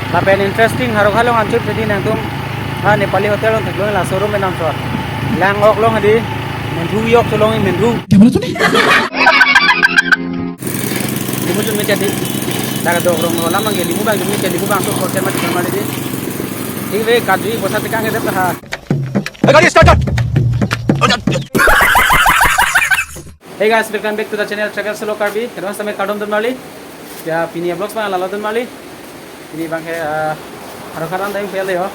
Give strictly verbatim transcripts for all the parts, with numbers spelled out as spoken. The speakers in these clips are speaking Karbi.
Lapen interesting, Haro Kha along anchot jadi nangtum, ha, Nepali hotel along theklong, laso room enam chot. Lang ok long hadi, menthu yok cholong menthu. Kya bola tune? Limu chun me chadi. Dak do rong lo lam angke limu bang chun me chadi, limu bang so kote mati mati di. Ive kadri bosa tekang ke ha. Hey, gari start, start. Hey guys, welcome back to the channel Travel Solo Karbi. Kedua sampai kardom donmarli. Ya, pini vlogs bang lalo donmarli. Pini bang ke, ah, Haro Kha aran dai pele ho.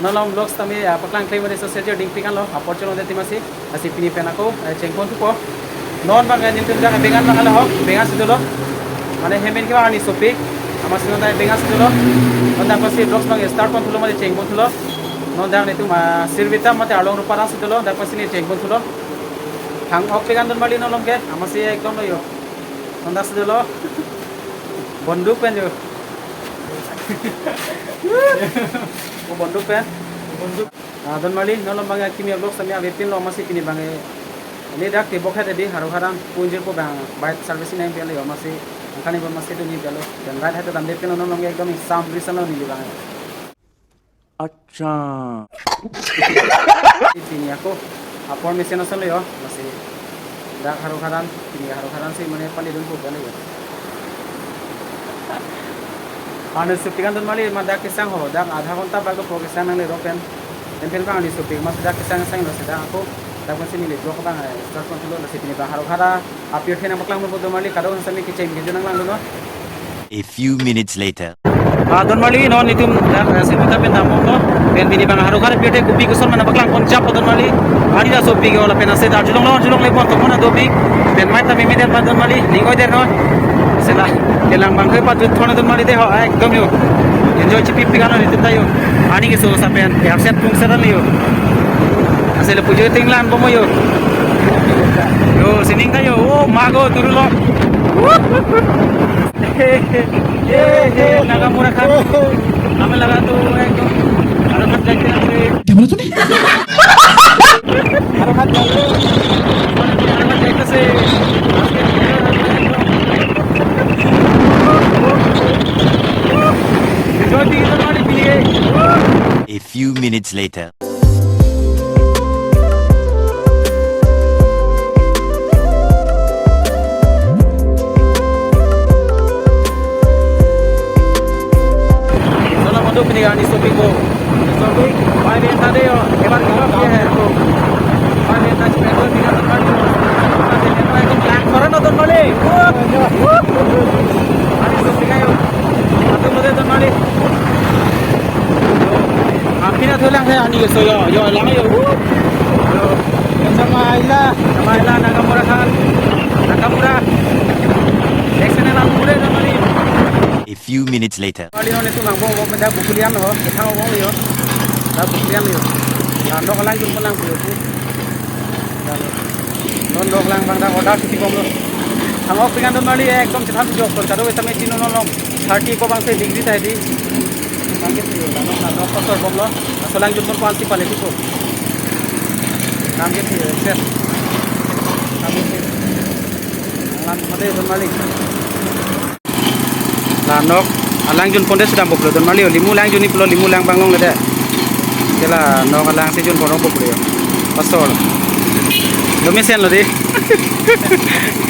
Non along vlogs tame, ah, paklang klem mane so sejor ding pikan lo. Apor cholo de timasi. Lasi pini pen ako, eh, chengpon thupo. Non bang ke nelitum dak Bengal bang lo ho. Bengal si dolo. Mane hemen ke bang arni sopik. Amatsi non dak Bengal si dolo. Non dak pasi vlogs bang start pon thulo mane chengpon thulo. Non dak nelitum, ah, Sirvita mate arlong rupa rang si dolo. Dak pasi ne chengpon thulo. Hang ok pikan donmarli non along ke. Amatsi ekdom lo yo. Honda si dolo. Bonduk pen yo. Oh, bonduk pen. Bonduk. Ah, donmarli, non along bang akimi vlogs tame avepin lo amatsi pini bang, eh, ne dak tebok hedi Haro Kha aran punjir po bang bike servicing nang pele amatsi angkani bang amatsi dun ni pele. Dan ride hedi dam de pin lo non along ekdom sam risan lo neli bang. Acha. Pini ako apor mesen ason lo yo, amatsi dak Haro Kha aran, pini Haro Kha aran si mane pali dun po pele yo. Arni sopik an donmarli, ma dak kesang ho, dak adha ghonta bak po kesang nangle ro pen. Pen pen bang arni sopik, amatsi dak kesang sang lo si dak ako, dak pasi neli vlog bang, eh, start pon thulo, lasi pini bang Haro Kha apirthe nangpaklang mo donmarli, kadokave sami kecheng kejo nanglang lo. A few minutes later. Ah, donmarli, non nelitum dak, eh, Sirvita pen dambom lo. Pen pini bang Haro Kha apirthe kopi koson mane paklang pon chap donmarli. Ari dak sopik yo lapen ase dak arjulong lo, arjulong le pon tokona dopik. Pen mai tame me det ma donmarli, ning oi det non. Sela kelang bang ke patut thona donmarli de ho, ekdom yo. Enjoy chipi pikan nelitum ta yo. Ani keso sapen, ya set pung seran yo. Ase le pujo tinglan bom yo. Yo, sining ta yo, oh, mago turu lo. ये, ये, ये नागामुरा खान, हमें लगा तो वो एकदम हरकत करते हैं। क्या बोला तूने? हरकत करते हैं। हरकत करते से, जो भी इधर वाली के लिए। A few minutes later. Solo monduk pini ani sopik ko. Sopik, five A M tadi yo, ebar kita ke hai. Five A M tadi, five A M tadi. Koran nonton balik. Ani sopik ayo. Satu mode nonton balik. Apina tholang hai ani so yo, yo lang yo. Yo. Sama ila, sama ila Nagamura khan. Nagamura. Next na lang mure na mari. A few minutes later. Kali non itu lang bom bom dak Bokulian ho, ketang bom yo. Dak Bokulian yo. Lang dok lang jun lang yo. Non dok lang bang dak order siti bomlo. Ang ok pingan donmarli ekdom chethan jok kor kado eta me chino non long. Thirty ko bang se degree ta di. Bang ke tiyo lang non dok kosor bomlo. Aso lang jun pon si pale ko. Bang ke tiyo set. Bang ke tiyo. Lang mate donmarli. La nok alang jun ponde sedang boklo donmarli, limu lang jun ni pulo, limu lang bang longledet. Ke la nok alang si jun ponong boklo. Pastor. Lo mesen lo di.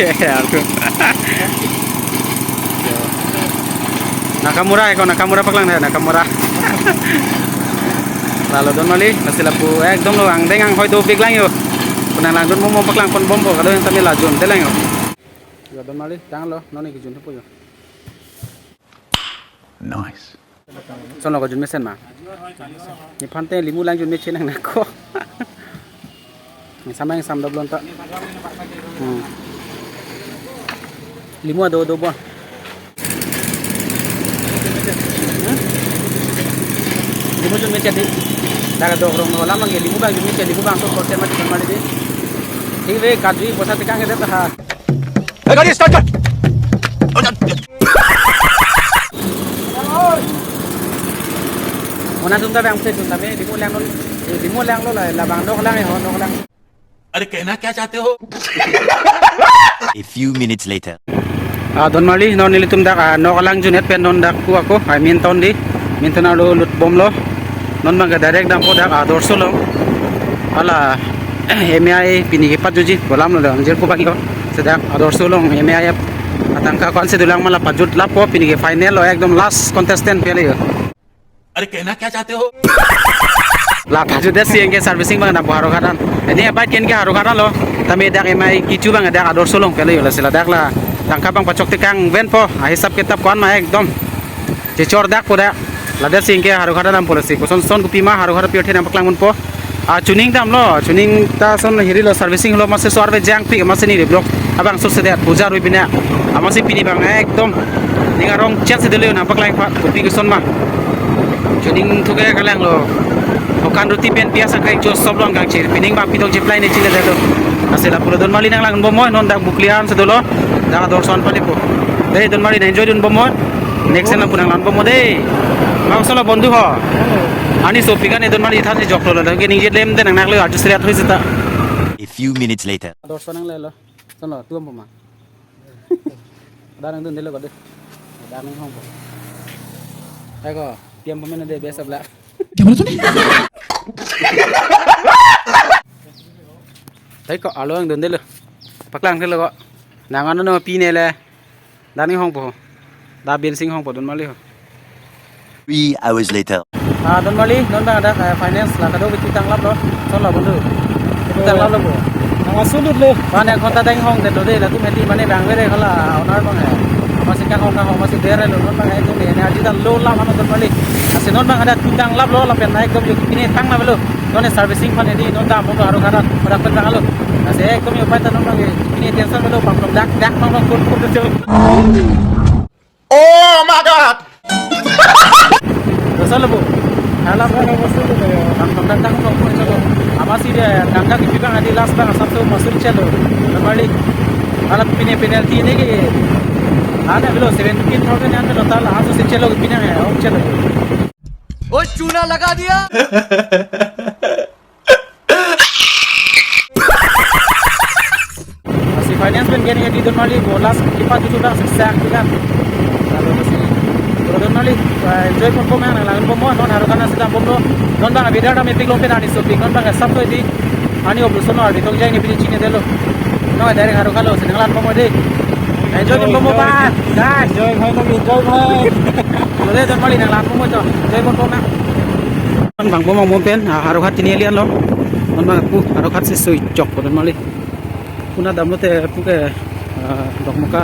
Ya, aku. Nakamura ko, Nakamura paklang deh, Nakamura. Lalo donmarli, lasi lapu ekdom lo angdeng anghoi dopik lang yo. Punang lang jun momo paklang pon bompo, kado yang tame la jun te lang yo. Yo donmarli, tanglo, non ke jun thupo yo. Nice. Sono ko jun mesen ma. Nephan te limu lang jun meche nang nako. Ni sama yang sam doblon ta. Hmm. Limu ado do bon. Hmm? Limu jun meche di. Dak do rong lo lam angke limu bang jun meche, limu bang so kote mati mati di. Ive kadri bosa tekang ke ta ha. Hey, gari start, start. Mona tum ta bang se tum ta me, limu lang lo, limu lang lo la, la bang nok lang ho, nok lang. अरे कहना क्या चाहते हो? A few minutes later. Ah, don marli, non nelitum dak, ah, nok alang junhet pen non dak pu ako, ah, main town dei, main town arlo lut bomlo, non bang ke direct dampo dak, ah, Adorsho along, hala, M A I pini kepajutji, bolam lo dang, jir ko bang ko, seta Adorsho along M A I, atangka ko-an si dolang ma la pajut lapo, pini ke final lo, ekdom last contestant pele yo. अरे कहना क्या चाहते हो? La pajutdet si anke servicing bang dampo Howraghat an. Ini apa ken ke Howraghat an lo. Tame dak M I kecho bang dak Adorsho along pele yo, lasi ladak la tangka bang pachok tekang venpo. Ah, hisap kitap ko-an ma ekdom chechor dakpo dak. Ladak si anke Howraghat an dampo, lasi koson son kopima Howraghat apirthe nangpaklang ponpo. Ah, chuning damlo, chuning ta son hirilo, servicing lo, masi so arve jangpi, masi ni block abang so sedet puja rui bina. Amatsi pini bang ekdom ning arong chance dele nangpaklang pa, kopi koson ma. Chuning thuke kalanglo. Hokan ruti pen pias akreng chos sob long kangchir. Pining bang pitong cheplai ne chinedetlo. Lasi lapulo don marli, nanglang bomnon, non dak Buklian si dolo. Dak Adorsho an palepo. Dei don marli, nang enjoy dun bomnon. Next time nangpu nanglang bomnon dei. Bang solo bondhu ho. Ani sopik an e don marli than si joklo lo. Ke ningje lem de nang naklo arju sriat hui seta. A few minutes later. Adorsho nanglelo. Sono tuam poma. Dak nangdundelo ko dei. Dak nanghongpo. Aiko, tiam poma na dei, best of luck. Aiko, arlo nangdundelo. Paklang thelo ko. Nang ano no pi ne le. Dak nanghongpo. Dak bin sing hongpo don marli ho. Three hours later. Ah, don marli, non bang dak, eh, finance la kado beti tanglaplo. Sono bondhu. Beti tanglaplo bo. Nang asulut lo. Mane konta dang hongdetlo dei, latum hedi mane bang vere hala owner bang eh. Masi kanghong kanghong masi bere lo, non bang eh, non eh, ne aji dan lo la mane don marli. Lasi non bang dak tu tanglaplo lapen na ekdom yo pine tang na lo. Non eh servicing aphan hedi non dampo Howraghat an, Howraghat pen tanglo. Lasi ekdom yo pai ta non bang eh, pine tension lo, bang dak dak bang lo, kut kut jo. Oh my God! Dosa lo bo. Hala bo. Bang tang tang tang tang tang. Amatsi dia tangka kipi bang adi last bang asap so masuk chelo. Kembali. Hala pine penalty ne ke. Hala below seventeen thousand yang below tal. Aso si chelo pine hai, ok chelo. वो चूना लगा दिया। Lasi finance pen gini di don marli, bolas kipa tutu dak seksak tiga. Lalu lasi, kalau don marli, eh, enjoy pon pon nanglang bomnon, non Howraghat an si dam bomnon, non bang abidar dam epik longpen ani sopik, non bang sap to di, ani obluson no arbi tong jai ni pini chinedetlo, non direct Howraghat lo, si nanglang bomnon dei, enjoy pon bomnon bang, guys. Enjoy bhai, nang enjoy bhai. Lo dei don marli nanglang bomnon to, enjoy pon pon nang. Non bang bomnon bompen, ah, Howraghat tini lian lo. Non bang pu Howraghat si soi chokpo don marli. Puna damlote pu ke, ah, Dokmoka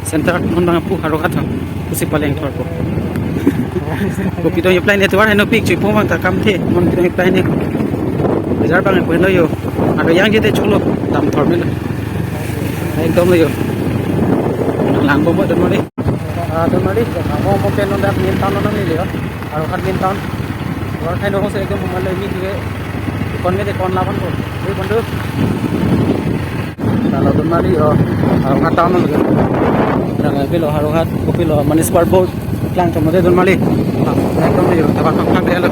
center, non bang pu Howraghat ha. Pusi paleng thorpo. Ko pitong apply ne tuar heno pik chui pon bang ta kam the, non pitong apply ne. Bijar bang ko heno yo. Ado yang jete choklo, dam thor melo. Ekdom lo yo. Nanglang bomnon don marli. Ah, don marli, nanglang bompen non dak main town lo nanglelo. Howraghat main town. Howraghat no se ekdom mal lo ini juga. Kon me de kon laban ko. Dei bondhu. Lalo don marli, oh, Howraghat town lo. Dak kopilo Howraghat, kopilo mane scoreboard. Klangchom dei don marli. Ekdom yo, tabak pak pak dei lo.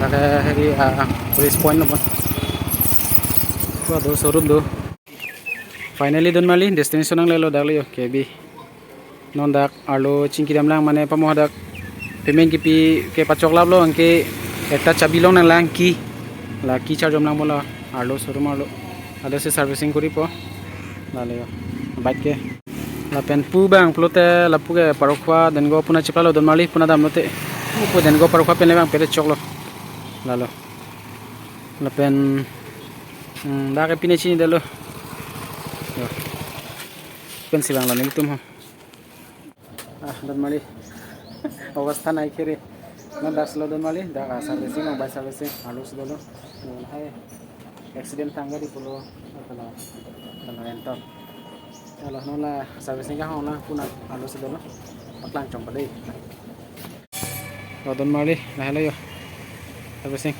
Dak hedi, ah, police point lo bon. Ko do showroom do. Finally don marli, destination nanglelo dak lo yo, K B. Non dak arlo chingki damlang mane pamo dak payment kipi ke pachoklaplo, anke ekta chabi long nanglang key. La key charjom lang bola arlo showroom arlo. Ada si servicing koripo. Lalo yo. Bike ke. Lapen pu bang pulote lapu ke Parokhowa Dengo puna chiplalo don marli puna damlote. Pu Dengo Parokhowa pen le bang pele choklo. Lalo. Lapen, hmm, dak ke pine chinedetlo. Yo. Pensi bang lo nelitum ho. Ah, don marli. Obostha nai kere. Non dak si lo don marli, dak, ah, servicing, oh, bike servicing, arlo si dolo. Non hai accident tangka di pulo. Kalau, kalau entok. Kalau non la servicing kanghong na puna arlo si dolo. Paklangchompo dei. Lo don marli, lahelo yo. Servicing.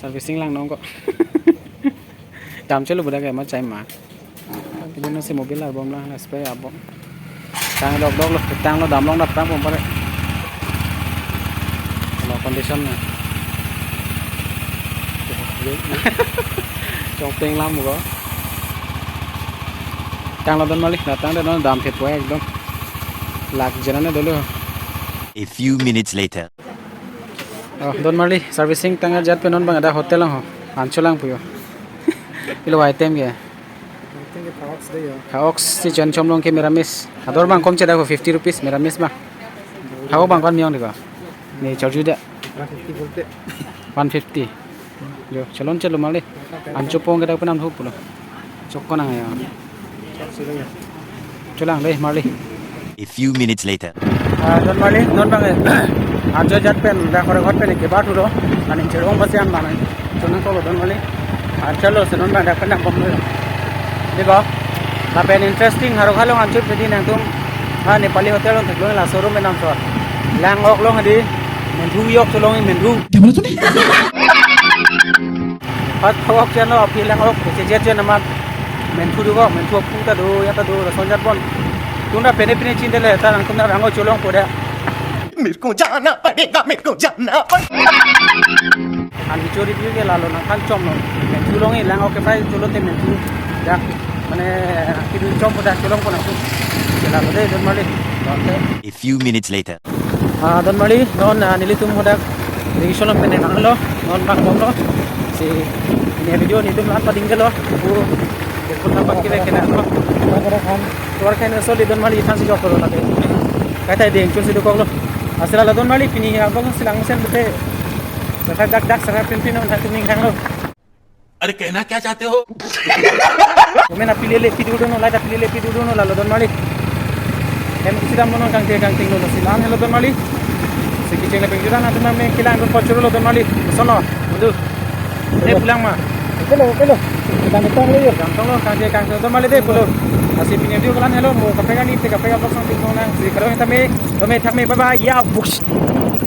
Servicing lang nong ko. Dam chelo bodak ya ma chai ma. Pini non si mobil arbom lang, spray arbom. Tang dok dok lo, tang lo dam long dap tang bom pare. Lo condition na. Chongpeng lam ko. Tanglo don marli, datang de non dam phet po ekdom. Lak jena ne dolo. A few minutes later. Oh, don marli, servicing tang ajat pen non bang ada hotel ho. Ancho lang puyo. Pilo item ke. Thank you, Fox de yo. Fox si jon chom long ke meramis. Ador bang kom cheda ko fifty rupees meramis bang. Hau bang kon miong de ko. Ne charju de. One fifty bolte. One fifty. Jo, cholon chelo marli. Ancho pong ke dak penam thu pulo. Chok ko nang ya. Chok si lo ya. Cholang de marli. A few minutes later. Ah, don marli, non bang eh. Ancho jat pen, dak korek hot pen ke bat hulo. Aning cherong basi an bang. Chonang kolo don marli. Ancho lo si non bang dak penam bom lo. Di ko. Lapen interesting haro halong ancho pedi nangtum. Ah, Nepali hotel along theklong, laso room enam so. Lang ok long di. Menthu yok cholong menthu. Pas thok channel aphi lang ok, se jet jet namat. Menthu do ko, menthu aphu ta do, ya ta do, lason jat bon. Tunda pene pene chin de le, ta nangtum na rango cholongpo de. मेरे को जाना पड़ेगा, मेरे को जाना पड़ेगा। An hicho review ke lalo nangphan chomlo. Menthu long lang ok ke pai cholo te menthu. Ya, mane, kidu chompo da cholongpo nangtum. Ke lalo de, don marli. Don te. A few minutes later. Ah, don marli, non, ah, nelitum hadak vacation lo pene nanglo, non bang bomlo. Si, ini video nelitum lan pading ke lo. Bu, bu pun nampak kira kena lo. Tuar kain so di don marli than si jok lo lagi. Kaitai deng chun si dokok lo. Asal la don marli pini ya bang silang mesen bete. Saka dak dak saka pin pin non hatu ning hang lo. अरे कहना क्या चाहते हो? Komen aphi le le phi dudu no, like aphi le le phi dudu no, lalo don marli. Em kusi dam mono kangke kangting lo si lan helo don marli. Si kicheng le pengjuran atum me kilang ko kochuro lo don marli. Sono, mundu. Ne pulang ma. Oke lo, oke lo. Kita metong lo yo. Kangtong lo, kangke kangke don marli de pulo. Asi pini video ko lan helo, mo kape kani te kape ka vlog sang ting nang. Si karo kita me, kami thak me, bye bye. Ya, buks.